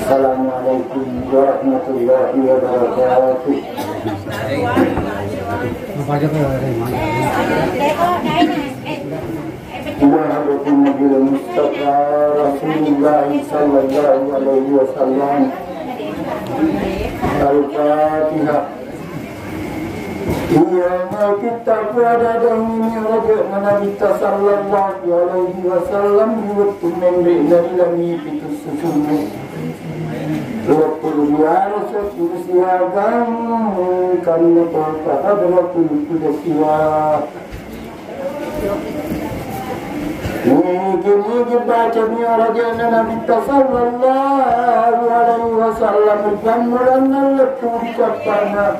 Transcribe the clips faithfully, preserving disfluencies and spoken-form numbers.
Assalamualaikum warahmatullahi wabarakatuh. Ila hadratin Nabil Mustafa Rasulullah sallallahu alaihi wasallam. Al-Fatihah. Iya, nakitta pada dangini raja Nabitta sallallahu alaihi wasallam di wettu menre dari lami pitu susunne. Wettu biara sepuluh siagang karena papa hadratul kuda siwa. Nigi-nigi bacani arajana Nabitta sallallahu alaihi wasallam ri pammulanna lettu ri cappana.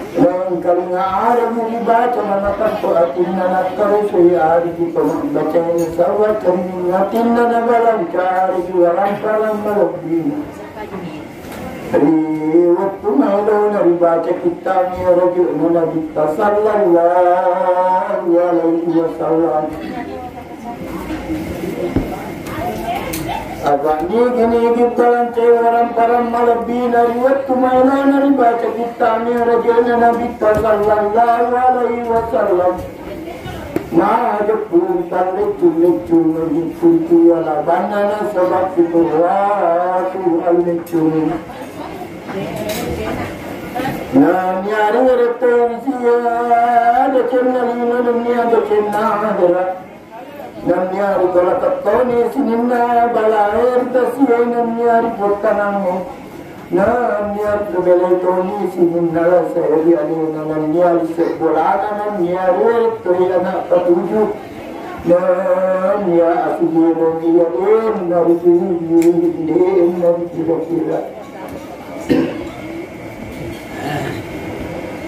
Lengkalinga arami ribaca na matempo atinna nakkaresoi ariki pemabbacae sawwa cenning atinna nabalanca ariki warampalang malebbina. Ri wettu maelona ribaca kittani raju'na Nabitta sallallahu alaihi wasallam. Apa nigi-nigi balancai waramparang malebbina ri wettu maelona ribaca kittani raju'na Nabitta sallallahu alaihi wasallam. Majeppu tanre cunne-cunne kuntu wala banana sabab fituratu al-cunne. Naniari werettoi sia decenna lino nennia decenna akhirat. Nanniari kola tettoni sininna balae ri tasiai nanniari pottanangnge. Nanniari rebelai toni sininna lasaeri alena nanniari sebbolana nanniari werettoi anak patuju. Nannia asujeno iya denna rituju denna rikira-kira.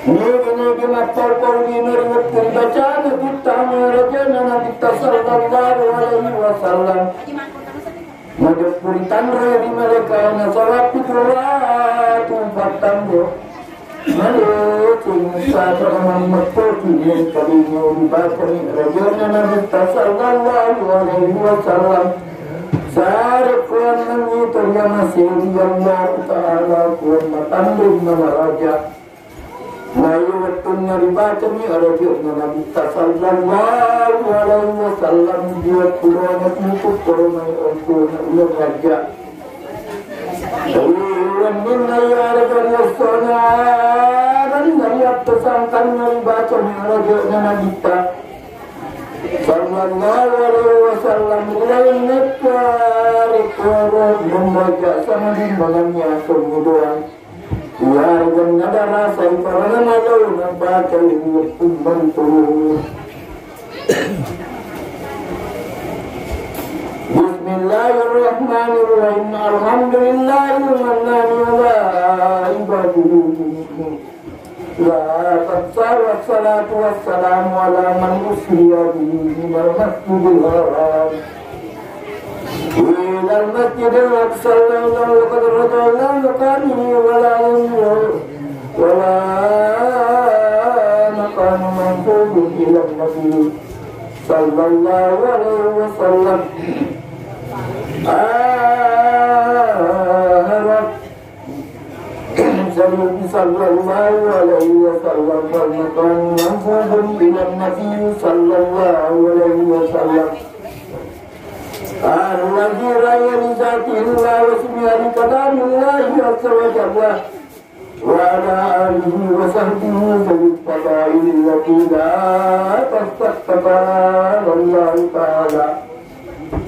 Nigi-nigi mappau-pau lino ri wettu ribacana kittana rajana Nabitta sallallahu alaihi wasallam. Majeppu ritanre ri malaikae nasaba pitu ratu pattanro. Malekeng sapa mammakkoki mengkalinga ribacani rajana Nabitta sallallahu alaihi wasallam. Sare kuannangi toriamaseri Allah Ta'ala kuanna tanre namaraja. Naye wettunna ribacani arajo'na Nabitta sallallahu alaihi wasallam, dua puluh anak itu koromai ongkona ular raja. Wenninna iyarega riassona adanna riappesangkanna ribacani arajo'na Nabitta sallallahu alaihi wasallam, ulainekka rekoro membaca sama di malamnya kemudian. Warga nadara sariparana madau nabaca liwet umbantu. Bismillahirrahmanirrahim. Alhamdulillahil mannani ala ibadihi. Wa wassalatu wassalamu ala man usriya bihi minal masjidil haram. إلى المسجد الأقصى ليلا وقد رجع إلى مقامه ولا يمر ولا مقام منصوب إلى النبي صلى الله عليه وسلم. آه، صلى الله عليه وسلم والمقام منصوب إلى النبي صلى الله عليه وسلم. الذي رأى لذاته الله وسمع لكلام الله عز وجل وعلى آله وصحبه ذوي الفضائل التي لا تستقطع الله تعالى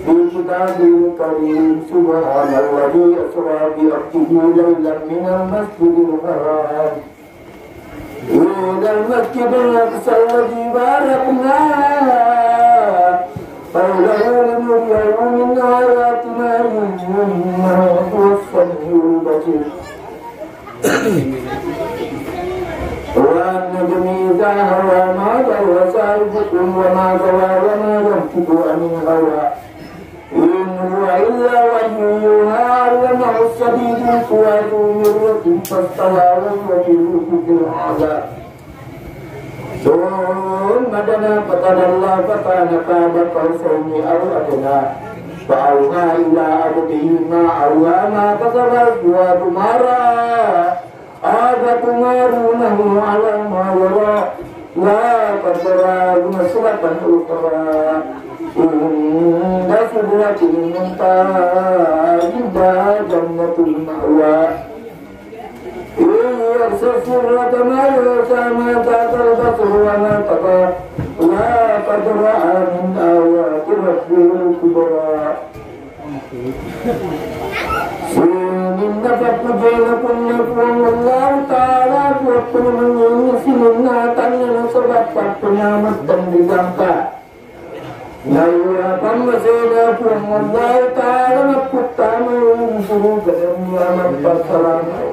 في كتابه الكريم. سبحان الذي أسرى بعبده ليلا من المسجد الحرام إلى المسجد الأقصى الذي باركنا حوله لنريه من آياتنا إنه هو السميع البصير. والنجم إذا هوى ما ضل صاحبكم وما غوى وما ينطق عن الهوى إن هو إلا وحي يوحى علمه شديد القوى ذو مرة فاستوى وهو بالأفق الأعلى ثم دنا فتدلى فكان قاب قوسين أو أدنى فأوحى إلى عبده ما أوحى ما كذب الفؤاد ما رأى أفتمارونه على ما يرى لا ترى نزلة أخرى عند سدرة المنتهى عندها جنة المأوى إن يغش السدرة ما يغشى ما زاغ البصر وما طغى لقد رأى من آيات ربه الكبرى. Sininna pappujana kunna Puang Allah Ta'ala, Puang Puang Mangini sininna tanna nasaba pappenyameng tenri gangka. Naiya pammasena Puang Allah Ta'ala mapputtamai ri suruga nennia mappassalamai.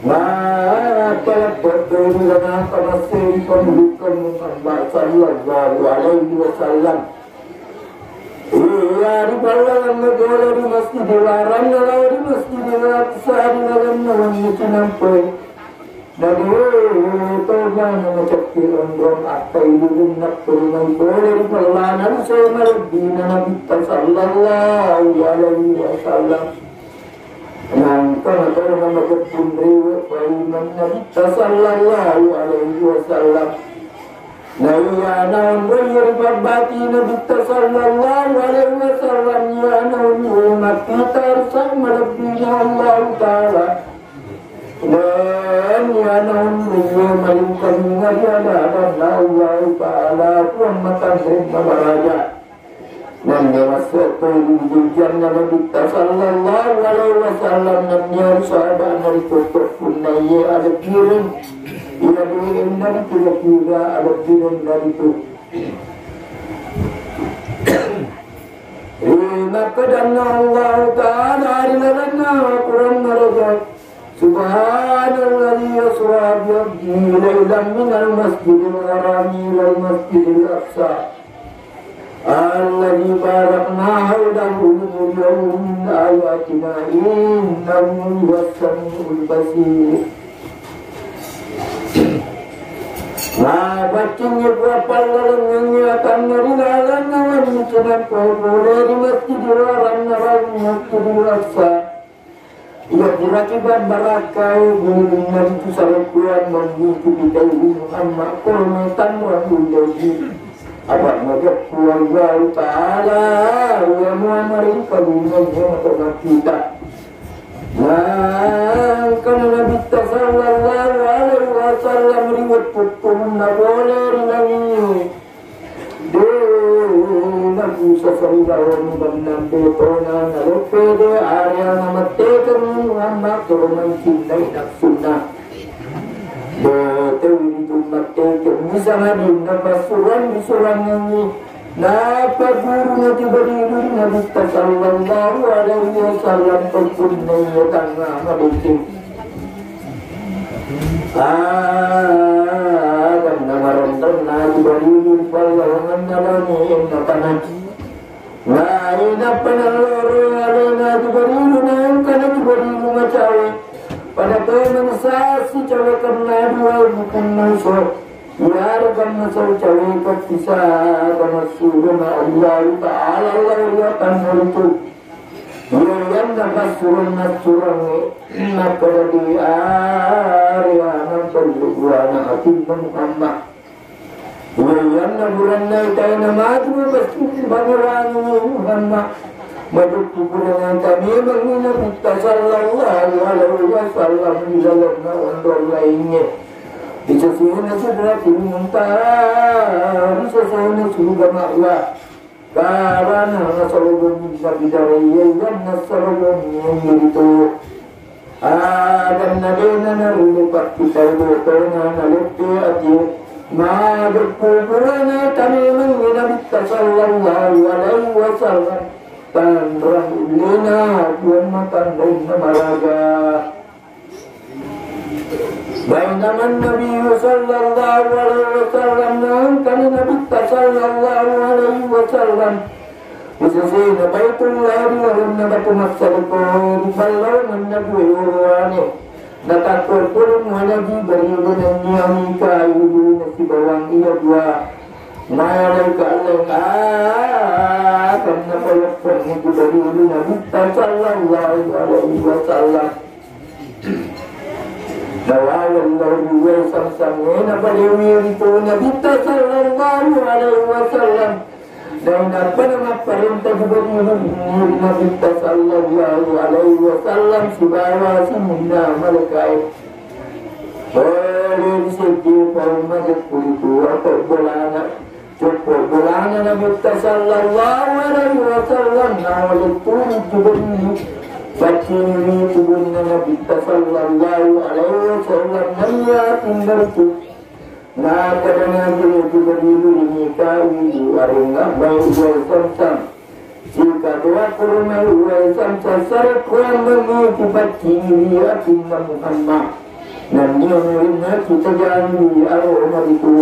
Mappaleppe ri lana tamasseri pammukkeng Muhammad sallallahu alaihi wasallam. Iya, ri pallalanna bola ri Masjidil Haram, nalao ri Masjidil Aqsa, ri lalenna wenni cinampe. Nabi, togana maceppi onrong, akkailunna purunai bola ri pallana, ri sema lebbina Nabitta sallallahu alaihi wasallam. Nangka natona makeppung riwe paiman Nabitta sallallahu alaihi wasallam. Naiya naonroi ri pabbatina Nabitta sallallahu alaihi wasallam, iya naonroi makkita rusak malebbina Allah Ta'ala. Dan iya naonroi malingkalinga ri ada-adanna Allah Ta'ala, Puang matanrena maraja. Nennia massettoi ri janna Nabitta sallallahu alaihi wasallam, nennia sahabana ri totto punnaiye alebbireng. Iya de'enna ri kira-kira alebbireng naritu. Ri makkedanna Allah Ta'ala ri lalenna Quran maraja. سبحان الذي أسرى بعبده ليلا من المسجد الحرام إلى المسجد الأقصى الذي باركنا حوله لنريه من آياتنا إنه هو السميع البصير. Mapaccingngi Puang pallalengngengngi atanna ri lalenna wenni cinampe pole ri Masjidil Haram narawi Masjidil Aqsa. Iya puraki babbarakkai gulinna ritu sarekkuang manggutu kitai Muhammad korona tanrang ulleji. Apa majeppu Allahu Ta'ala iya muamaring kalungan iya matomakkita. Nangkana Nabitta sallallahu alaihi wasallam ri wettu turunna pole ri langi. De naku sasarilawangi bennang de tona naleppe de area namattekengngi Muhammad toro mancinnai nafsunna. De tewintu mattekengngi sangadinna passurang disurangengngi. Nappa guruna Jibril ri Nabitta sallallahu alaihi wasallam pekkunnaiya tangnga madeceng. Adanna marenrenna Jibril pallawangenna langi enna tana. Nainappa nalloroi alena Jibril, naengkana Jibril macawe. Pada to manisasi cawekenna dua bukunna iso. Iyaro gammasau cawekeng pisagama surona Allahu Ta'ala lao ri atanna ritu. Iyayanna massureng-massurengnge makkeda di areana pellu buana atinna Muhammad. Iyayanna buranna itaena matu pasti pangerangnge Muhammad. Madukku buranna ita memang Nabitta sallallahu alaihi wasallam di dalamna onrong laingnge. Di sesena Sidratil Muntaha, di sesena surga ma'wa. Karana nasalobongi nabidaraiye, iyanna salobongi ritu. Adanna dena narulle pakkitau dotona naleppe ati. Madukku buranna ita memang Nabitta sallallahu alaihi wasallam. Tanrang ullena, Puang matanrena maraga. Bainama Nabiyyu sallallahu alaihi wasallam, naengkana Nabitta sallallahu alaihi wasallam ri sesena Baitullah ri lalenna batu massaliko ri pallawangenna dua oroane. Natakko pole muana Jibril nennia Mikail nasibawang iya dua. Malaikat Allah, ah, karena payappungngi Jibril Nabitta sallallahu alaihi wasallam. Nawawa Allah riwai samsam, eh, napalewi ritu Nabitta sallallahu alaihi wasallam. Dan apa nama parenta Jibril Nabitta sallallahu alaihi wasallam sibawa sininna malaikat. Boleh disebut paling majek kulitu atau bolana. Coppo bolana Nabitta sallallahu alaihi wasallam, naolettuni Jibril. Baccini tubunna Nabitta sallallahu alaihi wasallam, naiya tindaku. Nakadana Jibril ri Mikail, arengnga mai uwai Zamzam. Sikatoa koromai uwai Zamzam, sarekkoammengngi kipaccini ri atinna Muhammad. Nennia murinna kita jani arona ritu.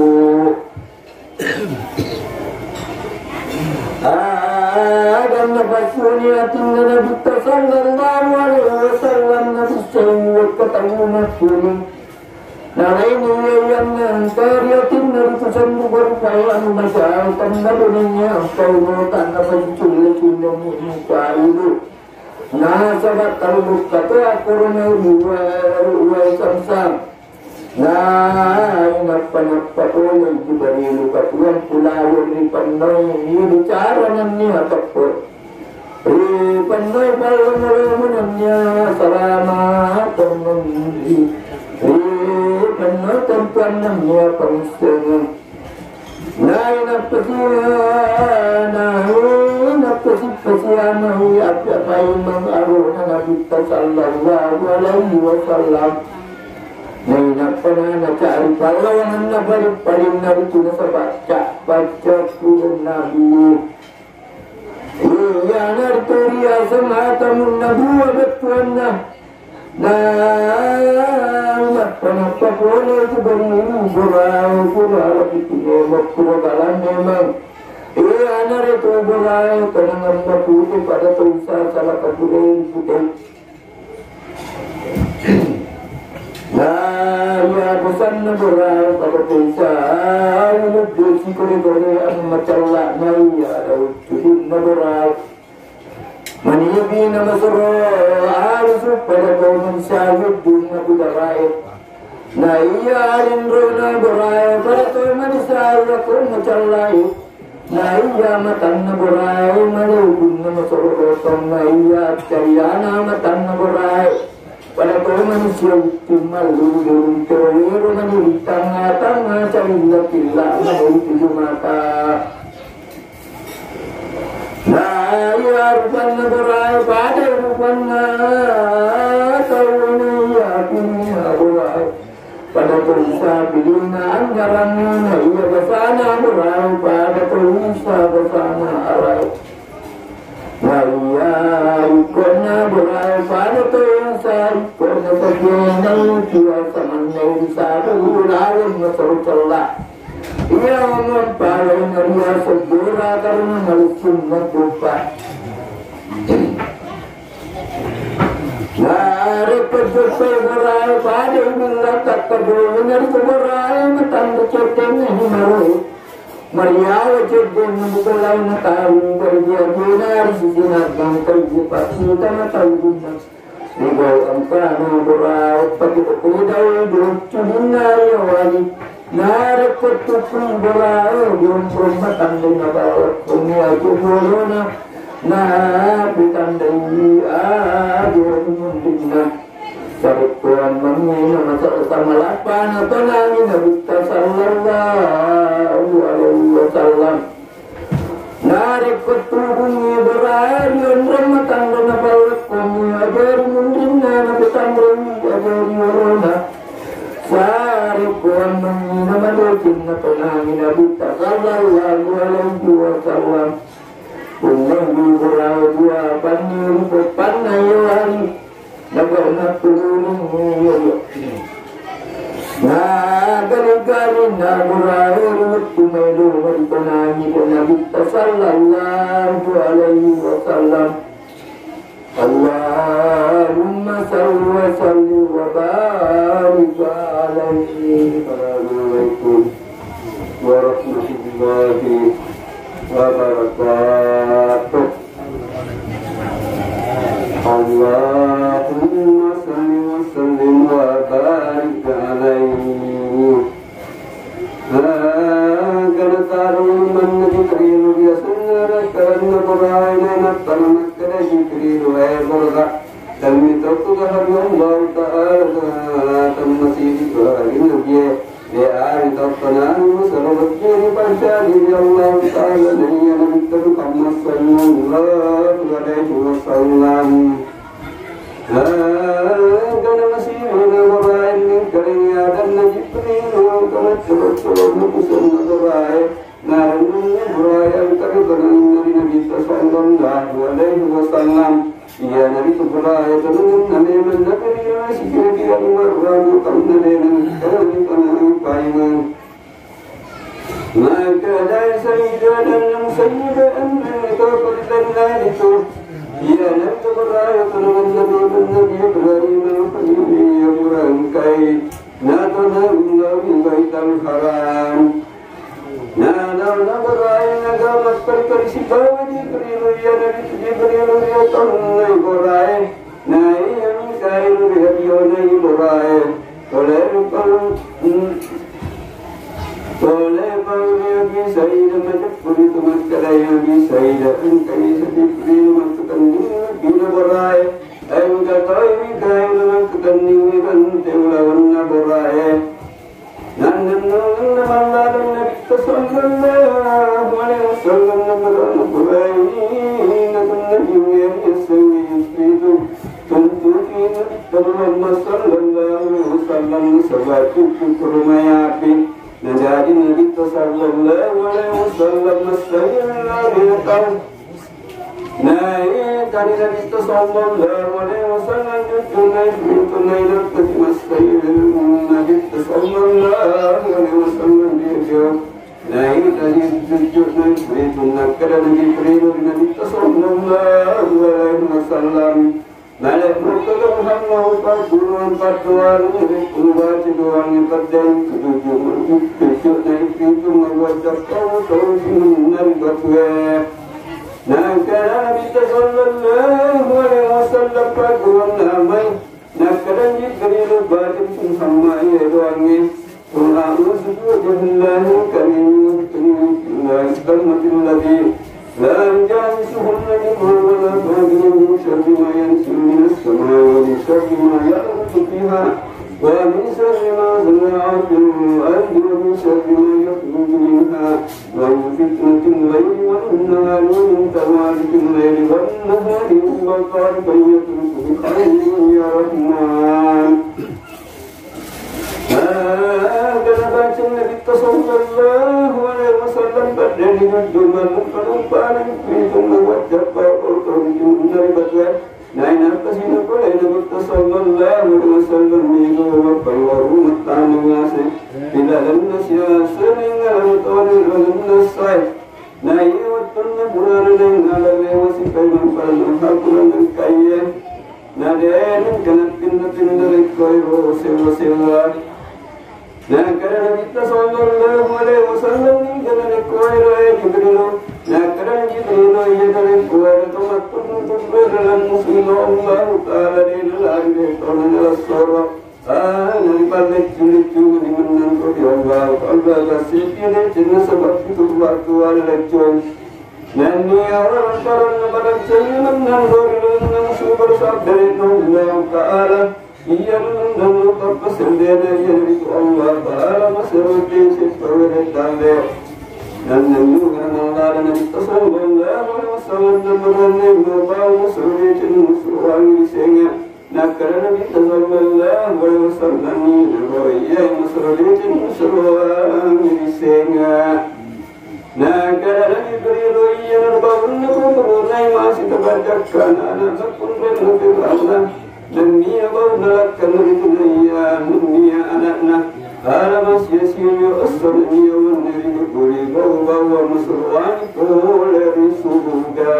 Adanna passoni atinna Nabitta sallallahu alaihi wasallam, nabissai wekka tau makkuni. Nalaini iyayanna engka ri atinna ritu sendu baru paya anu masai tanna bonenya engka ulo tanna paculle-culle mu'min kailu. Nasaba tau bukka to akorona uwai, uwai Zamzam. Nainappa-nappa pole Jibrilu katuang pulaweng ripennoi bicara nennia teppo. Ripennoi pallomolomo nennia salama tonnong. Ripennoi tentuan nennia pangissengeng. Nainappa sia, nainappa sippa sia mai appi-appai mang arona Nabitta sallallahu alaihi wasallam. Nainappa na nacari pallawanganna paling-paling naritu nasaba cappa-cappu Nabi. Iyanaritu riaseng khatamun nabuwah bettuanna. Nainappa-nappa pole Jibrilu, borae, borae, pitine makkuro kalang memang. Iyanaritu borae, tenanganna pute pada toisa sala kabureng pute. Na iya pesanna borae pada toisa, uluddu sikore-kore anu macalla, na iya daun tudinna borae. Manibi na masoro alusu pada tau mansayuddinna budarae. Na iya alinrona borae pada tau manisai ko macallai. Na iya matanna borae malekunna masoro rotong, na iya cariyana matanna borae pada tau manusia uttung malluru-luru tewero mani ri tangnga-tangnga carilla-cilla mani tuju mata. Na iya rupanna borae pada rupanna tau na iya pinna borae. Pada toisa pilinna anggaranna, na iya basana borae pada toisa basana arae. Na iya ikkonna borae pada toisa ikkonna sakenai tiasa mannai risabu laleng masero cella. Iya mampalai na riaseng bora karena malessunna joppa. Narekko joppai borae pada ibilla takkajoi, narekko borae matanre ceddenna himaroe. Mariawa ceddenna bukalai natau, berjagena ri sisi nagang kayu pasti tana tau guna. Rigau engkana borae pake pedau, docu dinna yawani. Narekko tukui borae, dionrong matanre nabawa, koni aja bolona. Napitandai aja munrinna. Sarekkoammengngi na masero tamalappa natonangi Nabitta sallallahu alaihi wasallam. Narekko tukungngi borae rionrong matanre napallekkongngi ajari munrinna napetanrei ajari orona. Sarekkoammengngi na madeceng natonangi Nabitta sallallahu alaihi wasallam. Unnaiwi borae dua panni ri poppanna yawari. Naga natturunni yoyo. Nagali-galinna borae ri wettu maelo maritonangi ri Nabitta sallallahu alaihi wasallam. Allahumma salli wa sallim wa barik alaihi. Assalamualaikum. warahmatullahi wabarakatuh. Allahumma salli wa sallim wa barik alaihi. Gana tarung manna Jibril riasenna rakaranna Ibrahim, nappana makkeda Jibril, "E Ibrahim, temmi tokko gahari Allah Ta'ala temmasidi gahari Nabi e, de ari tokko nanu masero lebbi ripancadi ri Allah Ta'ala naiya Nabi Muhammad sallallahu alaihi wasallam." Gana masirina Ibrahim mingkalingi adanna Jibril, engka maccoba-coba mutusanna Ibrahim. Narenungngi Ibrahim engka ritonanna ri Nabitta sallallahu alaihi wasallam. Iyanaritu Ibrahim tonangenna memang nabiria sikira-kira lima rabu taunna de nengka ritonangi paimeng. Maka dai Sayyidah dan Sayyidah Amrul Qadir dan itu. Iyanaritu Ibrahim tonangenna memang Nabi Ibrahim al-Khalil yang merangkai. Natonang Nabi Baitul Haram. Nah, nah, nah, Ibrahim naga makkari-kari sibawa Jibril, iya Nabi Jibril, iya tonna Ibrahim. Nah, iya Mikail, iya diona Ibrahim. Tole rupang, hmm. Tole pang Nabi Sayyidah, macam pun itu makkadai Nabi Sayyidah, engkai Jibril, maksudkan Nabi Ibrahim. Engka toi Mikail, maksudkan Nabi Ibrahim, teulah wanna Ibrahim. Nannennungenna mallalenna Nabitta sallallahu alaihi wasallam namarana purainna tunna jingeri yasengnge Ibritu. Tuntuki Nabitta Muhammad sallallahu alaihi wasallam nasaba cuccu kurumai api. Najaji Nabitta sallallahu alaihi wasallam massagilla ri tau. Naitani Nabitta sallallahu alaihi wasallam cuccu nai, cuccu nai, nakkasi massai Nabitta sallallahu alaihi wasallam dio. Naitani cuccu nai, cuccu nakkeda Nabi Jibril ri Nabitta sallallahu alaihi wasallam. Nalai murtaga Muhammad, upakkuruang paddoang, ubaca doang peddeng, cuccu nai, cuccu nabuat cappau, tau simunnari batue. Nakkeda Nabitta sallallahu alaihi wasallam, pakkuruanna mai. Nakkeda Jibril, baca Muhammad iya doangnge. Qul a'udzu biwajhillahil karim, bismillahil kalimahil lati la yujawizuhunna barrun wala fajirun, min syarri ma yanzilu minas samai wa min syarri ma ya'ruju fiha. ومن شر ما زرع في الأرض ومن شر ما يخرج منها ومن فتنة الليل والنهار ومن تفريق الليل والنهار ومن طارق يطرق بخير يا رحمن. Nakkeda bacang Nabitta sallallahu alaihi wasallam, paddeni jujjungan mumpanumpana itunna wajjappa oto ri batue. Nainappa sina pole Nabitta sallallahu alaihi wasallam mega wappaluaru mattama ngaseng ri lalenna siaseneng alam toni lalenna sae. Naiya wettunna purana naingngalang lewa sipaimeng paranna hakurang engkaiye. Nadena engka nappinna-pinna rekko ero sewa-sewa. Nakkeda Nabitta sallallahu alaihi wasallam, "Niga narekko ero, e Jibrilu?" Nakkeda Jibrilu, "Iya narekko ero to mattunru-tunru ri laleng musuinna Allahu Ta'ala, de nalari de tona nalassoro. Ah, nalipalleccu-leccungenni mennang ko ri Allahu Ta'ala, tassepi decenna sabab pitu waktu waleccung." Nennia orang-orang napadancengi mennang ri lalenna musu pada sabda Allahu Ta'ala. Iya nennennu tappasendena, iyanaritu Allah Ta'ala masero deceng tawere talle. Nennennu ngarang Allah dan Nabitta sallallahu alaihi wasallam namaranne mabau masero deceng musuh wangi disenga. Nakkeda Nabitta sallallahu alaihi wasallam, iyaro iya masero deceng musuh wangi disenga. Nakkeda Jibrilu, iyanaro baunna kuburunai masita bajakka anak-anak kunrenna Fir'auna. Nennia baunna lakkanna ritu naiya nennia anakna. Ala masia-sia esso nennia wenni ri kuburi bau-bau maseroangi pole ri suruga.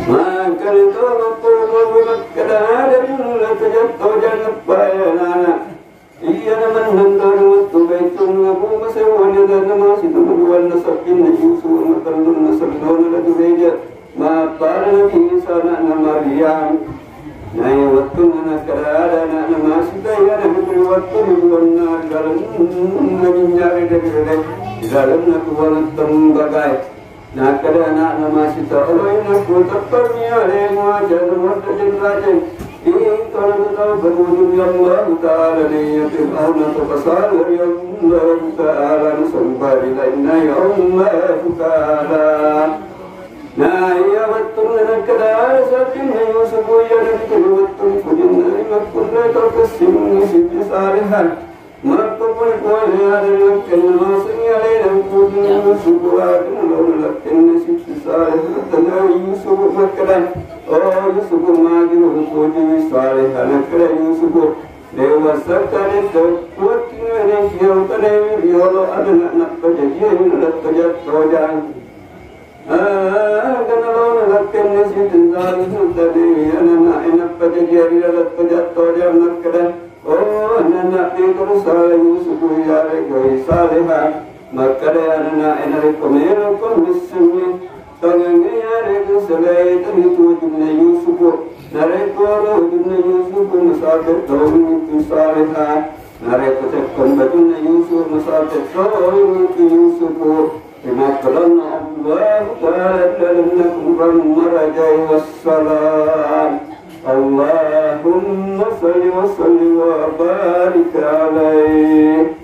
Maka ri to mappo mawi makkeda, ada rinna tajatto jangan paya anak. Iyana mennang tau wettu Baitul Masewwani ana'na masita, maduanna sabbinna Yusuf, matellunna sellona La Jureja, mappada Nabi Isa ana'na Maryam. Naiya wettunna nakkeda ada ana'na masita, iyana wettu ribuanna ri lalenna minnya rede-rede, ri lalenna kuwang tembagae. Nakkeda ana'na masita, "Olo inakku, teppermi alemu aja nawadda jenrajeng. Iko tau berwujud ya Allah Ta'ala naiya Fir'aun atau pasala ya Allah Ta'ala nasembari lainna ya Allah Ta'ala." Naiya wettunna nakkeda sabbinna Yusuf, iyana wettu pujinna makkunrai tau kessingngi sippi salehah. Makkupuni pole ada lakkenna masengngi alena pujinna Yusuf, ada nalona lakkenna sippi salehah. Tanawi Yusuf makkeda, "Oh Yusuf, magi mupuji salehah?" Nakkeda Yusuf, "Dewa sakka de tau kuatinga de kiau tanawi riolo ada nak nak pajajian nak pajak tojang." Aga nalona lakkenna sippi salehah tanawi anana'e nappajajiari laleng pajak tojang makkeda, "Oh, anana'e Yusuf, iyarega salehah." Makkeda anana'e, "Narekko meloko missengngi tangangnge iyarega selai, tanitu wajunna Yusuf. Narekko wajunna Yusuf masape taungngi tu salehah. Narekko tekkong bajunna Yusuf masape taungngi tu Yusuf." Rimakkulanna Allahu Ta'ala ri lalenna kurang marajai wassalam. Allahumma salli wa sallim wa barik alaihi.